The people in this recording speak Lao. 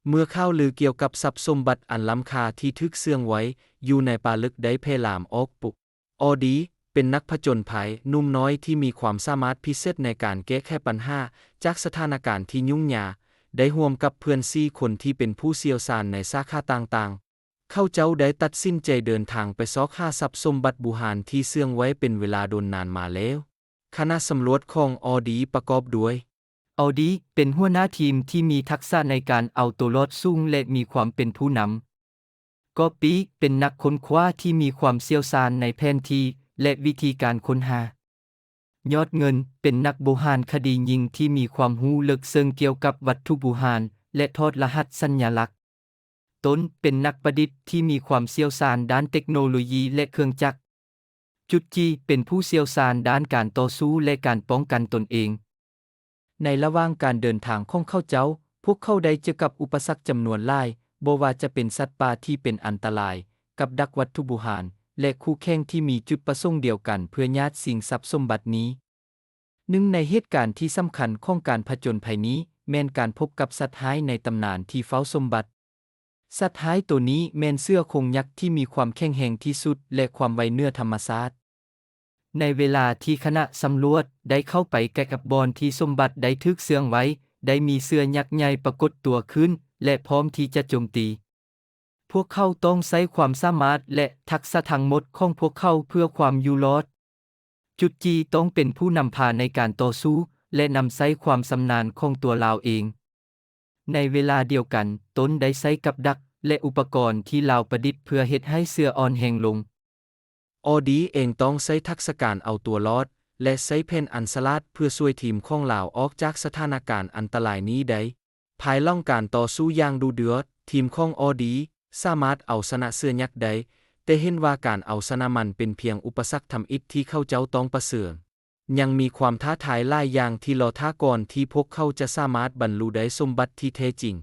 ເມື່ອຂ່າວລືກ່ຽວກັບຊັບສົມບັດອັນລ້ຳຄ່າທີ່ຖືກເຊື່ອງໄວ້ຢູ່ໃນປ່າເລິກໄດ້ແຜ່ລາມອອກປຸບ, ອໍດີ ເປັນນັກຜະຈົນໄພໜຸ່ມນ້ອຍທີ່ມີຄວາມສາມາດພິເສດໃນການແກ້ໄຂບັນຫາຈາກສະຖານະການທີ່ຫຍຸ້ງຍາກ, ໄດ້ຮ່ວມກັບເພື່ອນສີ່ຄົນທີ່ເປັນຜູ້ຊ່ຽວຊານໃນສາຂາຕ່າງໆ, ເຂົາເຈົ້າໄດ້ຕັດສິນໃຈເດີນທາງໄປຊອກຫາຊັບສົມບັດບູຮານທີ່ເຊື່ອງໄວ້ເປັນເວລາດົນນານມາແລ້ວ. ຄະນະສຳຫຼວດຂອງອໍດີປະກອບດ້ວຍ: ອໍດີ ເປັນຫົວໜ້າທີມທີ່ມີທັກສະໃນການເອົາຕົວລອດສູງ ແລະ ມີຄວາມເປັນຜູ້ນຳ. ກອບປີ ເປັນນັກຄົ້ນຄວ້າທີ່ມີຄວາມຊ່ຽວຊານໃນແຜນທີ່ ແລະ ວິທີການຄົ້ນຫາ. ຍອດເງິນ ເປັນນັກໂບຮານຄະດີຍິງທີ່ມີຄວາມຮູ້ເລິກເຊິ່ງກ່ຽວກັບວັດຖຸບູຮານ ແລະ ຖອດລະຫັດສັນຍາລັກ. ຕົ້ນ ເປັນນັກປະດິດທີ່ມີຄວາມຊ່ຽວຊານດ້ານເຕັກໂນໂລຢີ ແລະ ເຄື່ອງຈັກ. ຈຸດຈີ ເປັນຜູ້ຊ່ຽວຊານດ້ານການຕໍ່ສູ້ ແລະ ການປ້ອງກັນຕົນເອງ. ໃນລະຫວ່າງການເດີນທາງຂອງເຂົາເຈົ້າ, ພວກເຂົາໄດ້ເຈີກັບອຸປະສັກຈຳນວນຫຼາຍ, ບໍ່ວ່າຈະເປັນສັດປ່າທີ່ເປັນອັນຕະລາຍ, ກັບດັກວັດຖຸບູຮານ ແລະ ຄູ່ແຂ່ງທີ່ມີຈຸດປະສົງດຽວກັນເພື່ອຍາດຊິງຊັບສົມບັດນີ້. ໜຶ່ງໃນເຫດການທີ່ສຳຄັນຂອງການຜະຈົນໄພນີ້ ແມ່ນການພົບກັບສັດຮ້າຍໃນຕຳນານທີ່ເຝົ້າສົມບັດ. ສັດຮ້າຍໂຕນີ້ແມ່ນເສືອໂຄ່ງຍັກທີ່ມີຄວາມແຂງແຮງທີ່ສຸດ ແລະ ຄວາມໄວເໜືອທຳມະຊາດ. ໃນເວລາທີ່ຄະນະສຳຫຼວດໄດ້ເຂົ້າໄປໃກ້ກັບບ່ອນທີ່ສົມບັດໄດ້ຖືກເຊື່ອງໄວ້, ໄດ້ມີເສືອຍັກໃຫຍ່ປາກົດຕົວຂຶ້ນ ແລະ ພ້ອມທີ່ຈະໂຈມຕີ. ພວກເຂົາຕ້ອງໃຊ້ຄວາມສາມາດ ແລະ ທັກສະທັງໝົດຂອງພວກເຂົາເພື່ອຄວາມຢູ່ລອດ. ຈຸດຈີ ຕ້ອງເປັນຜູ້ນຳພາໃນການຕໍ່ສູ້ ແລະ ນຳໃຊ້ຄວາມຊຳນານຂອງຕົວລາວເອງ. ໃນເວລາດຽວກັນ, ຕົ້ນໄດ້ໃຊ້ກັບດັກ ແລະ ອຸປະກອນທີ່ລາວປະດິດເພື່ອເຮັດໃຫ້ເສືອອ່ອນແຮງລົງ. ອໍດີເອງຕ້ອງໃຊ້ທັກສະການເອົາຕົວລອດ ແລະ ໃຊ້ແຜນອັນສະຫຼາດເພື່ອຊ່ວຍທີມຂອງລາວອອກຈາກສະຖານະການອັນຕະລາຍນີ້ໄດ້. ພາຍຫຼັງການຕໍ່ສູ້ຢ່າງດຸເດືອດ, ທີມຂອງອໍດີສາມາດເອົາຊະນະເສືອຍັກໄດ້, ແຕ່ເຫັນວ່າການເອົາຊະນະມັນເປັນພຽງອຸປະສັກທຳອິດທີ່ເຂົາເຈົ້າຕ້ອງປະເຊີນ. ຍັງມີຄວາມທ້າທາຍຫຼາຍຢ່າງທີ່ລໍຖ້າກ່ອນທີ່ພວກເຂົາຈະສາມາດບັນລຸໄດ້ສົມບັດທີ່ແທ້ຈິງ.